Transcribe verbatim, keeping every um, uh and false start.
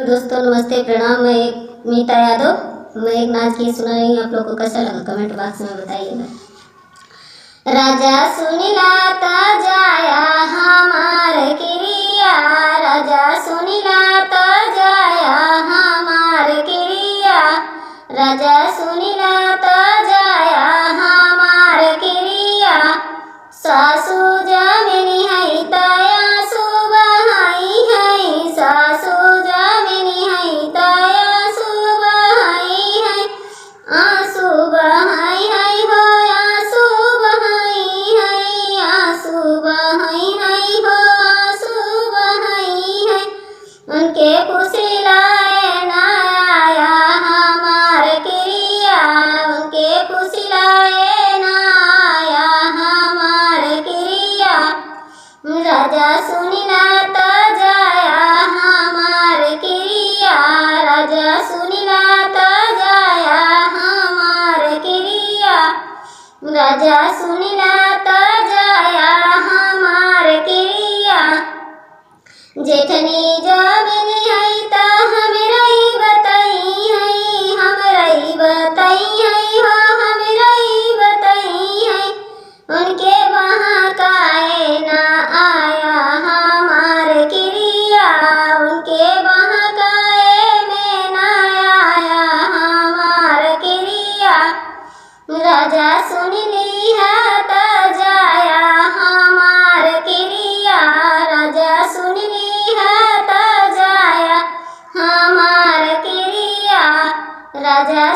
दोस्तों नमस्ते, प्रणाम। मैं एक मीता यादव, मैं एक नाच गीत सुना रही हूँ। आप लोग को कैसा लगा, कमेंट बॉक्स में बताइएगा। राजा सुनिला त जाया हमार किरिया, राजा सुनिला त जाया हमार किरिया, राजा सुनिला त जाया हमार किरिया। सासू जमिनी है त आँसू बहाई है, सासू जमिनी है त आँसू बहाई है, आँसू बहाई है हो, आँसू बहाई है, आँसू बहाई है हो, आँसू बहाई है। उनके फुसिलाए ना आया हमार किरिया, उनके फुसिलाए ना आया हमार किरिया। राजा सुनिला त जाया हमार किरिया, राजा सुनिला त जाया हमार किरिया, राजा सुनिला त जाया हमार किरिया। जेठनी जमिनी है त हमरई बताई है, हमरई बताई है हो, हमरई बताई है। उनके बहकाए ना आया हमार किरिया, उनके बहकाए में ना आया हमार किरिया। राजा सुनिली है त जाया हमार किरिया, राजा सुनिली है त जाया हमार किरिया, राजा